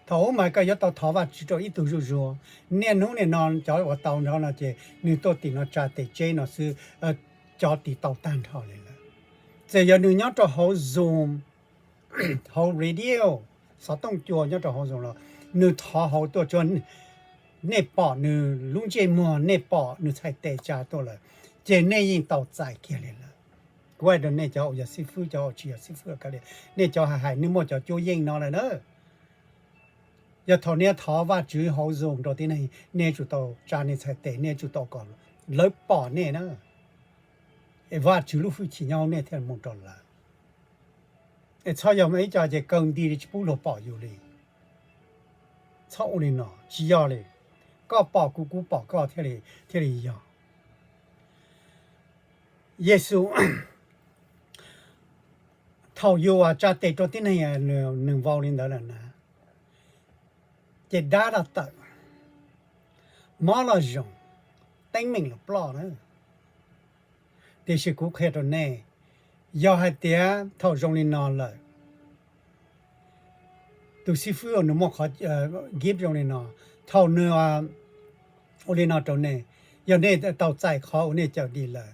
Thaum ub mas koj yuav tau thov Vajtswv rau ib tug zuj zus. Niaj hnub nim no cov uas tau nrho no ces nws tuaj tim no tsa tes tseb no xwb, cov tim tau tag nrho li lawm. Txawm yog nws nyob rau hauv Zoom, hauv radio, xov tooj cua nyob rau hauv Zoom los nws thov hauv tuaj tsuas nej pom nws lub ntsej muag, nej pom nws txhais tes tsa tuaj lawm, ces nej yeej tau txais kiag li lawm. Kuv hais rau nej cov uas yog xib fwb, cov uas tsis yog xib fwb, nej cov hais hais nej muaj cov cuab yeej no lawm na. Yog thaum nej thov Vajtswv hauv Zoom rau tib neeg, nej yuav tsum tau tsa nej txhais tes, nej yuav tsum tau kom lawv pom nej na. Es Vajtswv lub hwj chim nyob hauv nej thiaj mus rau lawv. Es txhob yog ib co ces kaw nti li tsis pub luag pom yus li. Txhob ua li no, tsis yog li. Koj pom kuv, kuv pom koj thiaj li, thiaj li yog. Yexus thaum yus tsa tes rau tib neeg, nws vau li ntawd lawm na, ces dab los tawm, mob los zoo, teeb meem los ploj na. Tiam sis kuv qhia rau nej, yog hais tias thaum zoo li no lawm, tus xib fwb uas nws muaj qhov gift zoo li no, thaum nws ua li no rau nej, yog nej tau txais qhov uas nej cawm dim lawm,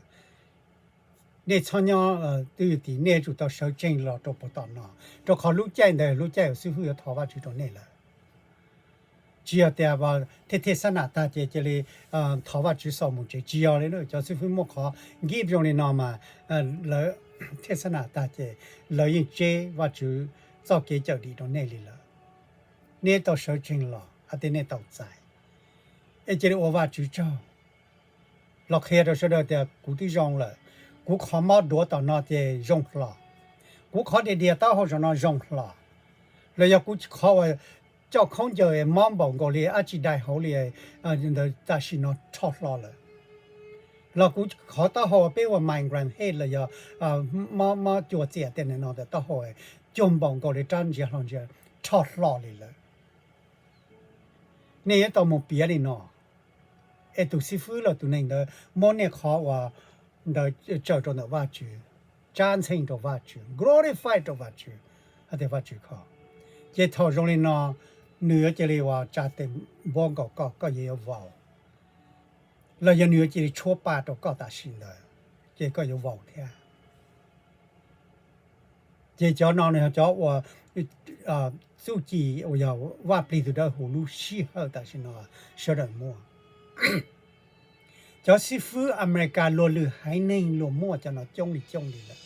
nej txhob nyob twj ywm tid, nej yuav tsum tau sawv tsees los rau puag tom no, rau qhov lub caij ntawd lub caij uas xib fwb yuav thov Vajtswv rau nej lawm. Tsis yog tias thej thej xab nam tag ces cia li thov Vajtswv xaus mus tsev, tsis yog li. Cov xib fwb muaj qhov gift zoo li no mas lawv thej xab nam tag ces lawv yeej tseb Vajtswv txoj kev cawm dim rau nej li lawm. Nej tau sawv tsees los hais tias nej tau txais, es cia li ua Vajtswv tsaug, los qhia rau sawv daws tias kuv twb zoo lawm, kuv qhov mob duav tom no ces zoo hlo, kuv qhov dias dias taub hau saum no zoo hlo, los yog kuv qhov uas coj khaub ncaws mob npaum nkaus li dab tsi dai hauv li ntawd tam sim no rho hlo lawm, los kuv qhov taub hau peb ua migraine headache los yog mob cua txias tej no ntawm taub hau cuag npaum nkaus li rab ntsia hlo ntsia rho hlo li lawm. Nej yuav tau mus piav li no, es tus xib fwb los tus neeg ntawd muab nej qhov uas ntawd tsaws rau ntawm Vajtswv, tsab ntxhee rau Vajtswv, glorify rau Vajtswv, hais tias Vajtswv kho. Ces thaum zoo li no, nws yuav cia li uas tsa tes npuab nkaus koj, koj yuav yuav vau, los yog nws yuav cia li tshuab pa rau koj tam sim ntawd, ces koj yuav vau thiab. Ces cov no nws yog cov uas txuj ci uas yog Vaj Plig tus Dawb Huv lub sij hawm tam sim no sawv daws muaj. Cov xib fwb Amelikas luag lwm haiv neeg luag muaj cov no coob li coob li lawm.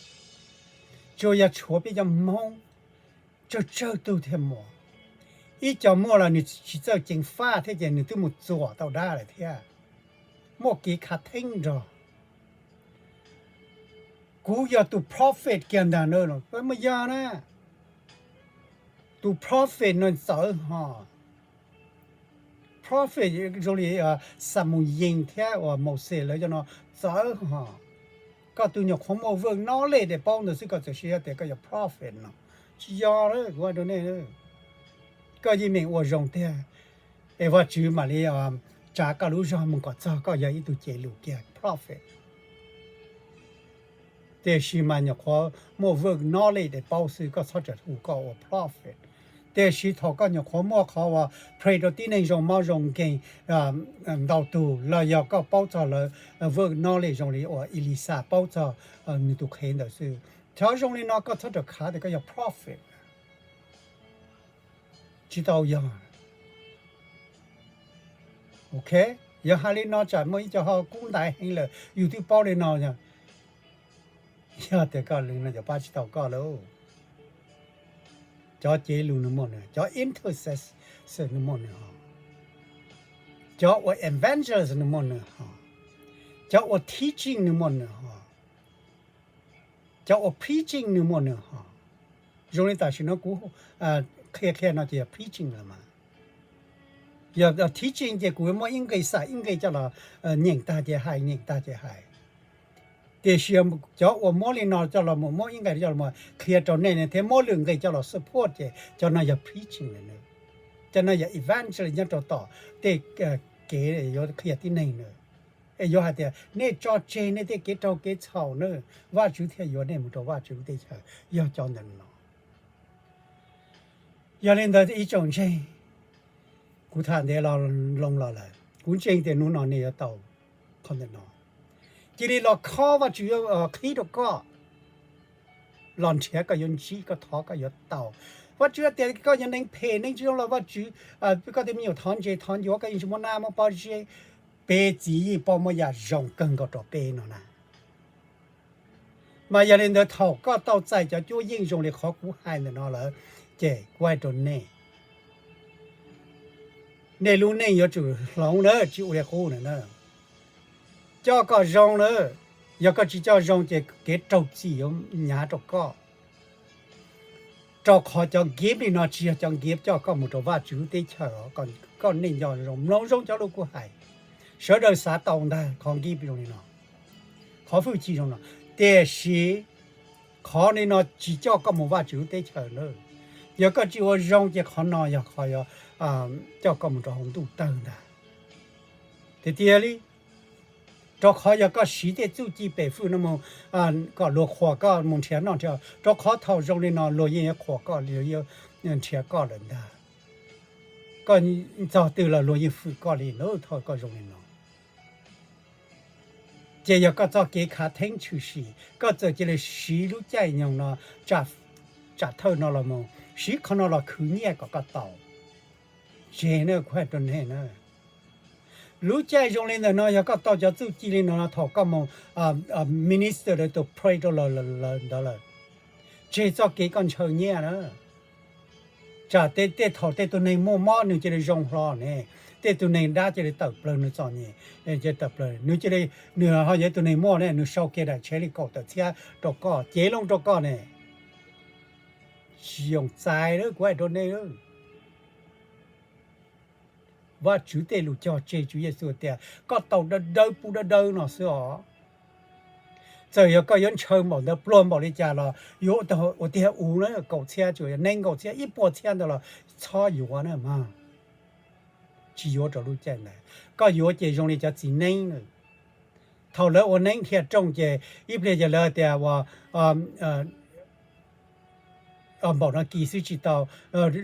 Tsuas yog tshuav peb cov Hmoob tsawg tsawg tug thiaj muaj. Ib co muaj los nws tsis txawj ceev faj thiab ces nws twb mus txuam tau dab lawm thiab. Muaj kev khav theeb nrog. Kuv yog tus prophet kiag ntag na, muaj yog na. Tus prophet no txawv hos. Prophet zoo li Xamuyees thiab uas Mauxes lawv cov no txawv hos. Koj tus nyuam qhuav muaj vwj knowledge daim paub ntawd xwb koj txawm siv tias koj yog prophet no. Tsis yog, kuv hais rau nej, koj yeej meem ua zoo tiag, es Vajtswv mam li tsa koj lub zog mus kom txog koj yog ib tug cev lus kiag prophet. Tiam sis mas nyuam qhuav muaj vwj knowledge daim paub xwb koj txhob ras hu koj ua prophet. Tiam sis thaum koj nyuam qhuav muaj qhov uas pray rau tib neeg zoo mob zoo nkeeg ntau tug los yog koj paub txog lawv vwj knowledge zoo li uas Elisa paub txog nws tus qhev ntawd xwb, cov zoo li no koj txhob ras khav tias koj yog prophet. Tsis tau yog. Ok, yog hais li no tsam muaj ib co ho kub ntaiv heev lawm yus twb paub li no. Yog tias koj li no cov pab tsis tau koj lauj. Cov cev lus nws muaj nws, cov intercessor nws muaj nws ho, cov ua evangelist nws muaj nws ho, cov ua teaching nws muaj nws ho, cov ua preaching nws muaj nws ho. Zoo li tam sim no kuv qhia qhia no ces yog preaching los mas. Yog teaching ces kuv muab ib nqe xam ib nqe coj los nyeem tag ces hais, nyeem tag ces hais. Tiam sis cov uas muab li no coj los mus, muab ib nqe coj los qhia rau nej thiab muab lwm nqe coj los support ces cov no yog preaching lawm. Cov no yog evangelist nyob rau tom tej kev yuav qhia tib neeg na. Es yuav hais tias nej tso tseg nej tej kev raug kev txhaum na, Vajtswv thiaj yuav nej mus rau Vajtswv lub teb chaws, yog cov ntawm no. Yog li ntawd ib tsoom ntseeg, kuv tham ntev los loo los lawm, kuv ntseeg tias hnub no nej yuav tau qhov ntawm no. Cia li los khob, Vajtswv yuav qhib rau koj, los nrhiav koj yuav ntsib, koj thov koj yuav tau. Vajtswv tias koj yog neeg phem neeg tsis zoo los Vajtswv, koj tej me nyuam thov ntse thov ncua, koj yeej tsis muaj nab muaj pob zeb, peb txiv yeej pom muaj yam zoo kawg nkaus rau peb no na. Mas yog li ntawd thaum koj tau txais cov cuab yeej zoo li qhov kuv hais ntawm no lawm, ces kuv hais rau nej, nej lub neej yuav tsum hloov na, tsis ua li qub na. Coj kom zoo na, yog koj tsis coj zoo ces kev raug txim yuav hnyav rau koj. Rau qhov cov gift li no tsis yog cov gift coj koj mus rau Vajtswv lub teb chaws. Koj neej nco zoo, mloog zoo cov lus kuv hais, sawv daws xav tau ntag qhov gift zoo li no, qhov hwj chim zoo no. Tiam sis qhov li no tsis coj koj mus Vajtswv lub teb chaws na. Yog koj tsis ua zoo ces qhov no yog qhov coj koj mus rau hauv ntuj tawg ntag. Tiag tiag li, rau qhov yog koj siv tej txuj ci pem hwj no mus kom luag qhuas koj mus nrhiav noj nrhiav, rau qhov thaum zoo li no luag yeej yuav qhuas koj, nrhiav koj lawm ntag. Koj txog twg los luag yeej hwm koj li na thaum koj zoo li no. Ces yog koj txoj kev khav theeb tshwm sim, koj txawm cia li siv lub caij nyoog no, tsam thawj no los mus siv qhov no los khwv nyiaj kom koj tau. Tseg na, kuv hais rau nej na, lub caij zoo li ntawm no yog koj tau cov txuj ci li no thaum koj mus minister lawv tus pray rau lawv ntawd lawm, tseg txoj kev koj ntshaw nyiaj na. Tsam tej thaum tej tug neeg muaj mob nws cia li zoo hlo ne, tej tug neeg dab cia li tawm plaws nws txom nyem, tawm plaws nws cia li, nws ho yog ib tug neeg muaj ne, nws sau kiag daim tsheb li kaum tawm txhiab rau koj, cev loo rau koj ne. Tsis yooj txais na, kuv hais rau nej. Vajtswv tej lus cog tseg, Tswv Yexus tias koj tau dawb dawb pub dawb dawb no xwb os. Txawm yog koj yuav ntshaw npaum ntawd pluag npaum li cas los yuav ua tiag ua tiag ua na, kaum txhiab tsuas yog nees nkaum txhiab ib puas txhiab ntawd los txhob yuav na mas. Tsis yuav rau lub caij ntawd, koj yuav ces zoo li cov txiv neeb na. Thaum lawv ua neeb dhia rooj ces ib pliag ces lawv tias ua npaum no kis xwb tsis tau,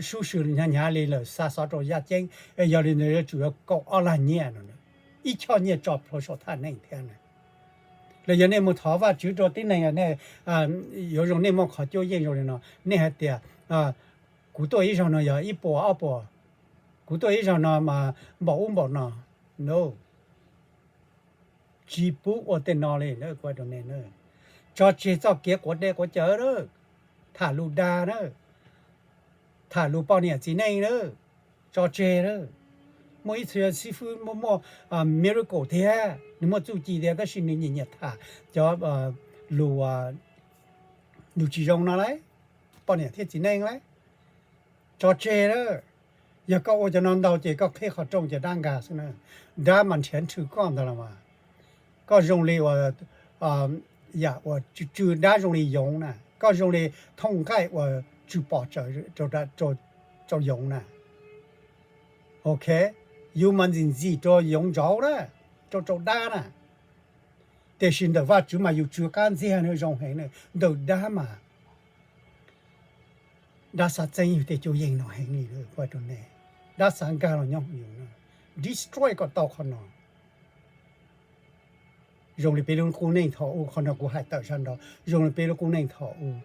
sub sw hnyav hnyav li lawm xa xov rau yaj ceeb, yog li ntawd yuav tsum yuav kaum ob lag nyiaj no, ib choj nyiaj tso plhuav saum thaj neej thiab na. Los yog nej mus thov Vajtswv rau tib neeg, yuav zoo nej muaj qhov cuab yeej zoo li no, nej hais tias kuv tuaj ib zaug no yog ib puas ob puas, kuv tuaj ib zaug no mas npaum ub npaum no. No, tsis pub ua tej no li. Tso tseg txoj kev quav dej quav cawv na, tham lus dag na, tham lus poj niam txiv neej na, tso tseg na. Muaj ib txhia xib fwb muaj muaj miracle thiab, nws muaj txuj ci thiab, tab sis nws nyiam nyiam tham cov lus, lus tsis zoo no lauj, poj niam thiab txiv neej lauj. Tso tseg na. Yog koj ua cov no ntau ces koj qhib qhov rooj ces dab nkag xwb na. Dab mas nrhiav nrhw koj ntag los mas. Koj zoo li uas yam uas tsw tsw, dab zoo li yoov na, koj zoo li thooj nqaij uas tsw pom tsawv rau yoov na. Ok, yus mas ntxim ntxim rau yoov ntsauv na, rau rau dab na. Tiam sis ntawm Vajtswv mas yus tsw qab ntxiag na, zoo heev na. Ntawm dab mas dab xav txeeb yus tej cuab yeej no heev li, kuv hais rau nej, dab xav nkag los nyob hauv yus no, destroy kom tau qhov no. Zoo li peb lub qub neej thaum ub, qhov no kuv hais tawm sab nraud, zoo li peb lub qub neej thaum ub,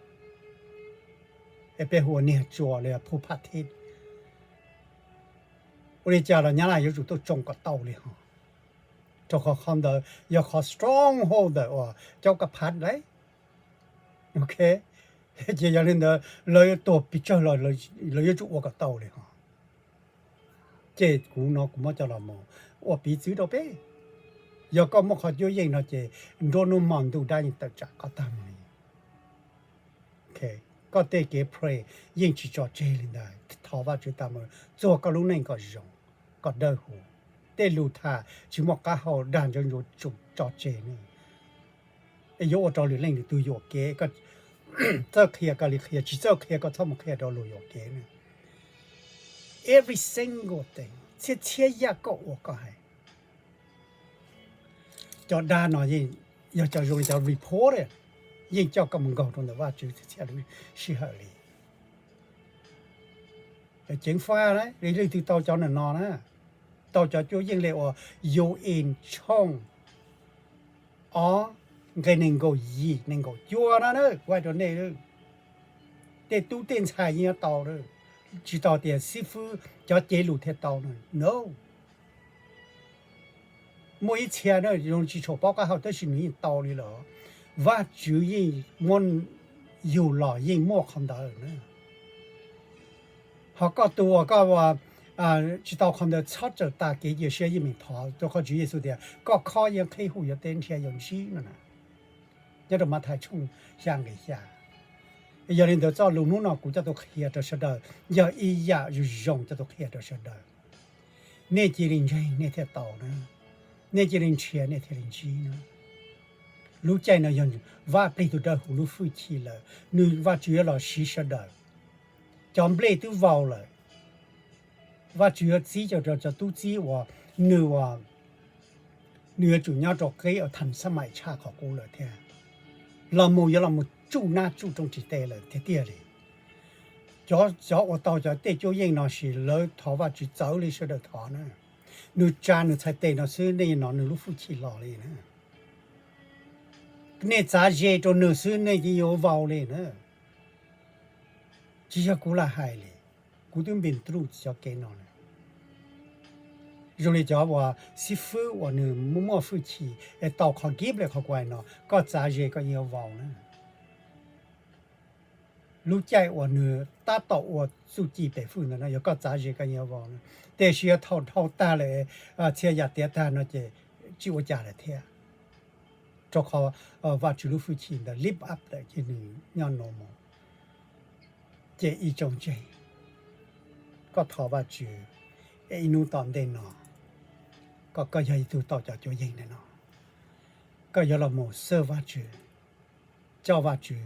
es peb hu ua niag tsua li phu pha thib. Ua li cas los Nyab Laj yuav tsum tuaj tsoo kom tau li ho, rau qhov qhov ntawd yog qhov stronghold ntawm uas caub kaj phab lauj. Ok, ces yog li ntawd lawv yuav tuag pes tsawg los lawv yuav tsum ua kom tau li ho. Ces kuv no kuv muab coj los mus ua piv txwv rau peb. Yog koj muaj qhov cuab yeej no ces nruab hnub hmo ntuj dab yeej tawm tsam koj tag mus li. Koj tej kev pray yeej tsis tso tseg li ntag, thov Vajtswv tag mus txuag koj lub neej kom zoo, kom dawb huv. Tej lus tham tsis muaj qab hau dag ntsuav ntsuav tsum tso tseg ne. Es yuav ua rau lwm leej lwm tus yuam kev, koj txawj qhia koj li qhia, tsis txawj qhia koj txhob mus qhia rau luag yuam kev ne. Every single thing, txhia txhia yam koj ua koj hais. Cov dag no yeej yog cov zoo li cov report, yeej coj koj mus nkaug rau ntawm Vajtswv txhia txhia lub sij hawm li. Ceev faj na, leej twg tau cov no no na, tau cov cuab yeej li uas U N tshooj ob nqe nees nkaum yim nees nkaum cuaj no na, kuv hais rau nej, tej tub tej ntxhais yeej yuav tau lawm. Tsis tau tias xib fwb cov cev lus thiaj tau no, no. Muaj ib txhia na zoo tsis tshua paub qab hau tab sis nws yeej tau li lawm. Vajtswv yeej muab yug los yeej muaj qhov ntawd na. Ho koj tus uas koj tsis tau qhov ntawd txhob txawm tas kev cia siab, yeej meem thov rau qhov Tswv Yexus tias koj khob yeej qhib, hu yuav teb, nrhiav yuav ntsib no na. Nyob rau Mathais tshooj xya nqe xya. Yog li ntawd txoj lus hnub no kuv coj tuaj qhia rau sawv daws yog ib yam zoo zoo coj tuaj qhia rau sawv daws. Nej cia li ntseeg nej thiaj tau na, nej cia li nrhiav nej thiaj li ntsib na. Lub caij no yog Vaj Plig tus Dawb Huv lub hwj chim lawm, nws Vajtswv yuav los siv sawv daws. Cov nplej twb vau lawm, Vajtswv yuav txib cov, cov tub txib uas nws, uas nws yuav tsum nyob rau qib uas thas xab maim tshaj qhov qub lawm thiab. Los mus yuav los mus tsuj nab tsuj rooj tsis teb lawm tiag tiag li. Cov, cov uas tau cov tej cuab yeej no sis lawv thov Vajtswv txawv li sawv daws thov na. Nws tsa nws txhais tes no xwb nej no nws lub hwj chim los li na. Nej txav ze rau nws xwb nej yeej yuav vau li na. Tsis yog kuv lam hais li, kuv twb npis ntruj cov kev no lawm. Zoo li cov uas xib fwb uas nws muaj muaj hwj chim es tau qhov gift li qhov kuv hais no, koj txav ze koj yeej yuav vau na. Lub caij uas nws tab tom ua txuj ci pem fwj ntawd no yog koj txav ze koj yeej yuav vau na. Tiam sis yog thaum dhau tag lawm, txhia yam tiav tag no ces tsis ua cas lawm thiab. Rau qhov Vajtswv lub hwj chim ntawd lift up lawm ces nws nyob normal. Ces ib tsoom ntseeg, koj thov Vajtswv es ib hnub tom ntej no koj, koj yog ib tug tau cov cuab yeej ntawm no, koj yuav los mus xwb Vajtswv, coj Vajtswv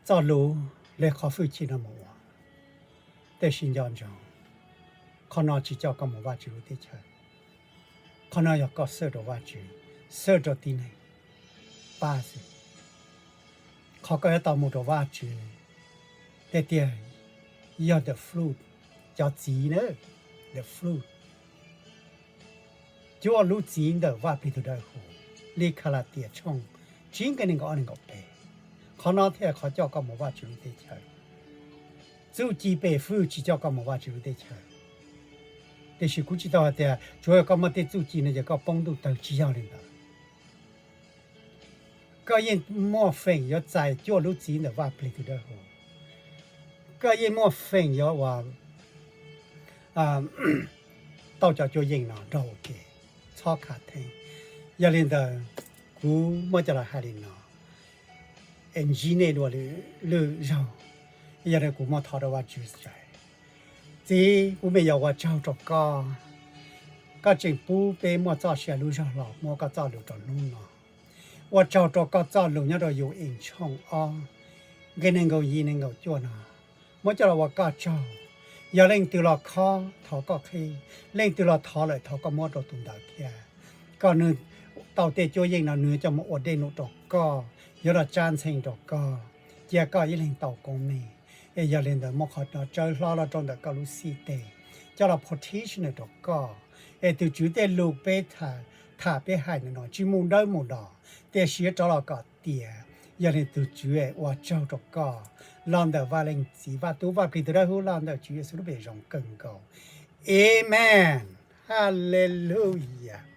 txoj lus li qhov hwj chim no mus ua. Tiam sis nco ntsoov, qhov no tsis coj koj mus Vajtswv lub teb chaws. Qhov no yog koj xwb rau Vajtswv, xwb rau tib neeg pab xwb. Qhov koj yuav tau mus rau Vajtswv tiag tiag yog the fruit, cov txiv na, the fruit. Cuaj lub txiv ntawm Vaj Plig tus Dawb Huv li Kalatias tshooj tsib nqe nees nkaum ob nees nkaum peb. Qhov no thiaj qhov coj koj mus Vajtswv lub teb chaws. Txuj ci pem fwj tsis coj koj mus Vajtswv lub teb chaws. Tiam sis kuv tsis tau hais tias tsuav yog koj muaj tej txuj ci no ces koj poob ntuj tawg, tsis yog li ntawd. Koj yeej muaj feem yuav txais cuaj lub txiv ntawm Vaj Plig tus Dawb Huv. Koj yeej muaj feem yuav ua tau cov cuab yeej no nrog ua ke, txhob khav theeb. Yog li ntawd, kuv muab coj los hais li no es ntsib nej dua lwm zaug. Yog li kuv muab thov rau Vajtswv txais. Txiv, kuv me nyuam ua tsaug rau koj, koj tseem pub peb muaj txoj sia lub zog los muab koj txoj lus rau hnub no. Ua tsaug rau koj txoj lus nyob rau Yus Ees tshooj ob nqe nees nkaum yim nees nkaum cuaj no, muab coj los ua koj tsaug. Yog leej twg los khob thov koj qhib, leej twg los thov lawm thov koj muab rau tus ntawd thiab, kom nws tau tej cuab yeej no nws coj mus ua dej num rau koj, yuav los tsab ntxhee rau koj, cia koj ib leeg tau koob meej. Es yog li ntawd muab qhov no tsawv hlo los rau ntawm koj lub xib teg, coj los protection rau koj. Es tus Tswv tej lus peb tham peb hais ntawm no tsis mus dawb mus do, tiam sis yuav rov los kom tiav. Yog li tus Tswv ua tsaug rau koj, los ntawm Vaj Leej Txiv, Vaj Tub, Vaj Plig tus Dawb Huv, los ntawm Tswv Yexus lub npe zoo kawg nkaus. Amen. Hallelujah.